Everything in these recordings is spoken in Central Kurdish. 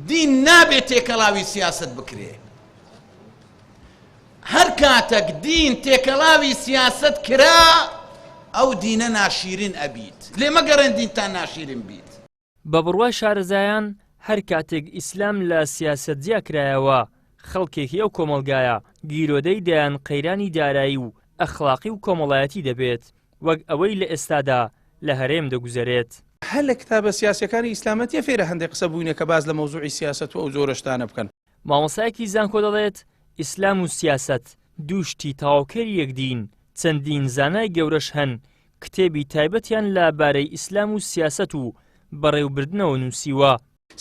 دین نابێ تێکەڵاوی سیاسەت بکرێ. هەر کاتەک دین تێکەڵاوی سیاسەت کرا ئەو دینە ناشیرین ئەبیت. لێ مەگەڕێن دینتان ناشیرین بیت. بە بڕوای شارەزایان هەر کاتێک ئیسلام لە سیاسەت جیا کرایەوە، خەڵکێکی ئەو کۆمەڵگایە گیرۆدەی دەیان قەیرانی دارایی و ئەخڵاقی و کۆمەڵایەتی دەبێت، وەک ئەوەی لە ئێستادا لە هەرێم دەگوزەرێت. هەر لە کتابە سیاسیەکانی ئیسلامەتیە فێرە هەندێک قسە بووینە کە باس لە مەوزوعی سیاسەت و ئەو جۆرە شتانە بکەن. مامۆستایەکی زانکۆ دەڵێت، ئیسلام و سیاسەت دوو شتی تەواوکەری یەکدین، چەندین زانای گەورەش هەن کتێبی تایبەتیان لە بارەی ئیسلام و سیاسەت و بەڕێوبردنەوە نووسیوە.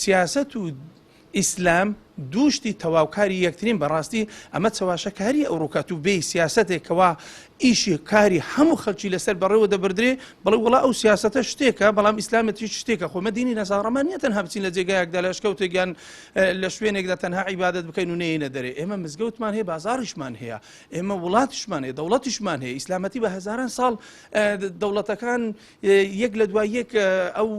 سیاسەت و ئیسلام دوو شتی تەواوکاری یەکترین، بەڕاستی ئەمە چەواشەکاریە ئەوڕۆکە تو بێی سیاسەتێک کەوا ئیشی کاری هەموو خەلکی لەسەر بەڕێوە دەبردرێ بڵێ وەڵا ئەو سیاسەتە شتێکە بەڵام ئیسلامەتیش شتێکە، خۆ ئێمە دینی نەساڕەمان نیە تەنها بچین لە جێگایەکدا لە ئەشکەوتێک یان لە شوێنێکدا تەنها عیبادەت بکەین و نەیەینە دەرێ، ئێمە مزگەوتمان هەیە بازاڕیشمان هەیە ئێمە وڵاتیشمان هەیە دەوڵەتیشمان هەیە، ئیسلامەتی بە هەزاران ساڵ دەوڵەتەکان یەک لە دوای یەک ئەو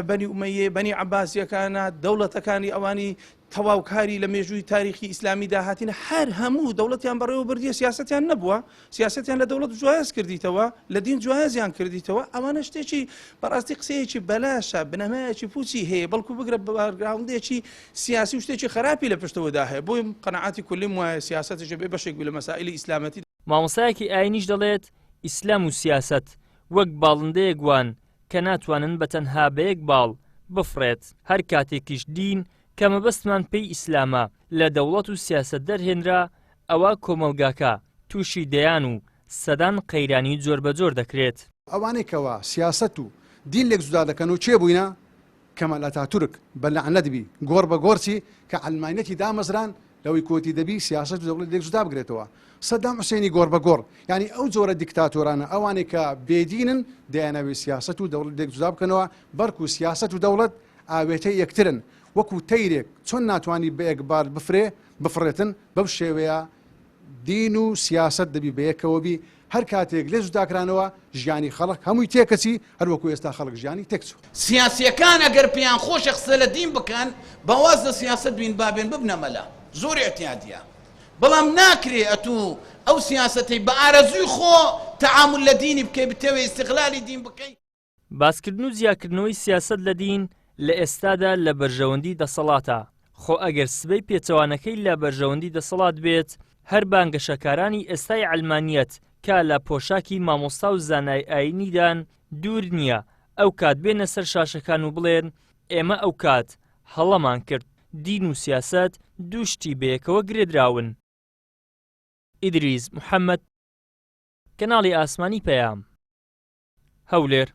بەنی ئومەیە بەنی عەباسیەکانە دەوڵەتەکانی ئەوانی تەواوکاری لە مێژووی تاریخی ئیسلامیدا هاتینە هەر هەموو دەوڵەتیان بەڕێوە بردیە سیاسەتیان نەبووە سیاسەتیان لە دەوڵەت جوایز کردیتەوە لە دین جوایزیان کردیتەوە ئەوانە شتێکی بەڕاستی قسەیەکی بەلاشە بنەمایەکی پوچی هەیە بەڵکو بگرە background ێکی سیاسی و شتێکی خراپی لە پشتەوەدا هەیە بۆیە قەناعەتی کولیم وایە سیاسەتیش بێ بەشێک بی لە مەسائلی ئیسلامەتی. مامۆستایەکی ئاینیش دەڵێت ئیسلام و سیاسەت وەک باڵندەیەک وان کە ناتوانن بە تەنها بە یەک باڵ بفڕێت، هەر کاتێکیش دین کە مەبەستمان پێی ئیسلامە لە دەوڵەت و سیاسەت دەرهێنرا ئەوا کۆمەڵگاکە تووشی دەیان و سەدان قەیرانی جۆربەجۆر دەکرێت. ئەوانەی کەوا سیاسەت و دین لێک جودا دەکەن و کێ بووینە؟ کەمال ئەتاتورک بە لەعنەت بی گۆڕ بە گۆڕ چی کە عەلمانیەتی دامەزران لەوەی کۆتی دەبی سیاسەت و دەوڵەت لێک جودا بکرێتەوە سەدام حوسێنی گۆڕ بە گۆڕ یانی ئەو جۆرە دیکتاتۆرانە ئەوانەی کە بێدینن دەیانەوێ سیاسەت و دەوڵەت لێک جودا بکەنەوە بەڵکو سیاسەت و دەوڵەت ئاوێتەی یەکترن وەکو تەیرێک چۆن ناتوانی بە یەکبار بفرێ بفڕێتن بەو شێوەیە دین و سیاسەت دەبی بەیەکەوە بی هەر کاتێک لێ جوداکرانەوە ژیانی خەڵک هەمووی تێکەچی هەر وەکو ئێستا خەڵک ژیانی تێکچوو. سیاسیەکان ئەگەر پێیان خۆشە قسە لە دین بکەن با واز لە سیاسەت بین با بێن ببنە مەلا زۆر ئیعتیادیە بەڵام ناکرێ ئەتوو ئەو سیاسەتەی بە ئارەزووی خۆ تەعامول لە دینی بکەی بتەوێ ئیستغلالی دین بکەی. باسکردن و جیاکردنەوەی سیاسەت لە دین لە ئێستادا لە بەرژەوەندی دەسەڵاتە، خۆ ئەگەر سبەی پێچەوانەکەی لە بەرژەوەندی دەسەڵات بێت، هەر بانگەشەکارانی ئێستای عەلمانیەت کە لە پۆشاکی مامۆستا و زانای ئایینیدان دوور نییە ئەوکات بێنە سەر شاشەکان و بڵێن ئێمە ئەوکات هەڵەمان کرد، دین و سیاسەت دوو شتی بەیەکەوە گرێدراون. ئیدریس محەمەد، کەناڵی ئاسمانی پەیام. هەولێر.